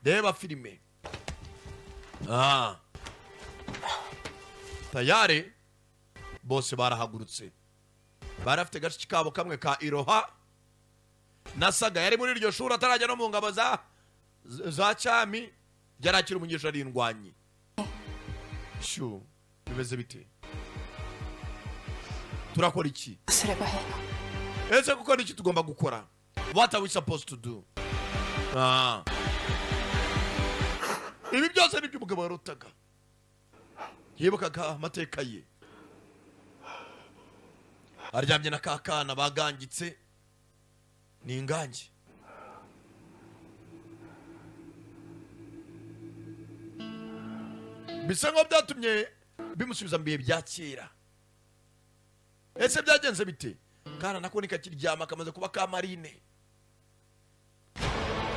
Reba filime. Ah, tayari bose barahagurutse, bari bafite gashiki kabo kamwe ka Iroha na Saga. Yari muri iryo shuri atarajya no mu ngabo za cyami, yari akiri umunyeshuri, ari indwanyi. Shu, bimeze bite? Turakora iki? すればいいの？ Ese kuko niki tugomba gukora? What are we supposed to do? Ah. Ibi byose nibyo umugabo yarotaga, yibukaga amateka ye aryamye na ka kana bagangitse ni ingange. Bisa nkaho byatumye bimusubiza mu bihe bya kera. Ese byagenze bite? Kana nako nikakiryama, kamaze kuba ka marine.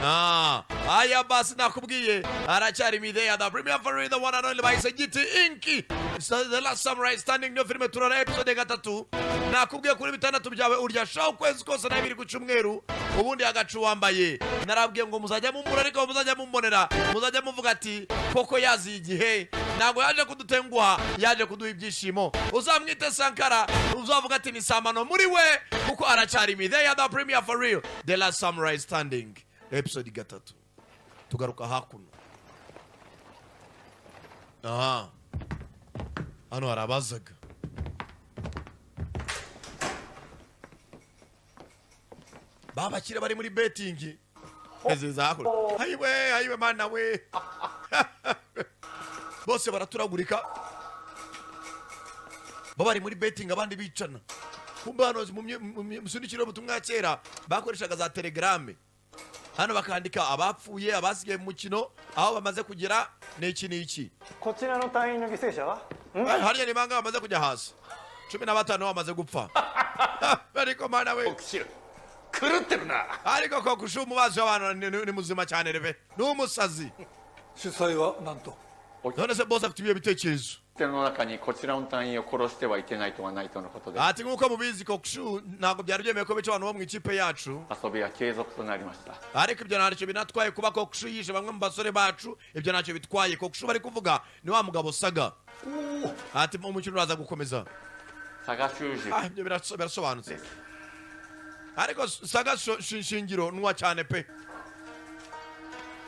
Ah, aya basi nakubwiye aracyari Midea, the premier for the one and only bahise Giti Inki. So, The Last Samurai Standing niyo filime turara, episode 3. Nakubwiye kuri 6 byawe urya shaho ukwezi kose na 2 ku cyumweru, ubundi agacu wambaye. Narabwiye ngo muzajya mumbura, ariko muzajya mumbonera, muzajya muvuga ati koko yaziye igihe, ntabwo yaje kudutenguha, yaje kuduha ibyishimo. Uzamwite Sankara, uzavuga ati ni Samano muri we, kuko aracyari Midea, the premier for real. The Last Samurai Standing episode 3. Tugaruka hakuno. Aha hano hari abazaga babakire bari muri betting ziza hakuno. Hayiwe, hayiwe, mana we! Bose baraturagurika, bo bari muri betting, abandi bicana. Kumbe hano mu musunikiro y'ubutumwa ya kera bakoreshaga za telegrame, hano bakandika abapfuye, abasigaye mu mukino, aho bamaze kugera n'iki n'iki. こちらの隊員の犠牲者は？ Hariya ni bangahe bamaze kujya hasi? 15 bamaze gupfa. Ariko mana we! 狂ってるな。 Ariko Kokushu, umubazi w'abantu, ni muzima cyane rebe, ni umusazi. 主催は何と？ None se bose afite ibihe bitekerezo? 手の中にこちらの隊員を殺してはいけないとはないとのことで、 Ati nk'uko mubizi, Kokushu, ntabwo byari byemewe ko bica abantu bo mu ikipe yacu. 遊びは継続となりました。 Ariko ibyo ntacyo binatwaye kuba Kokushu yishe bamwe mu basore bacu, ibyo ntacyo bitwaye. Kokushu bari kuvuga ni wa mugabo Saga. Ati umukino uraza gukomeza. 佐賀修二 Ah, ibyo birasobanutse, ariko Saga Shingiro nuwa cyane pe.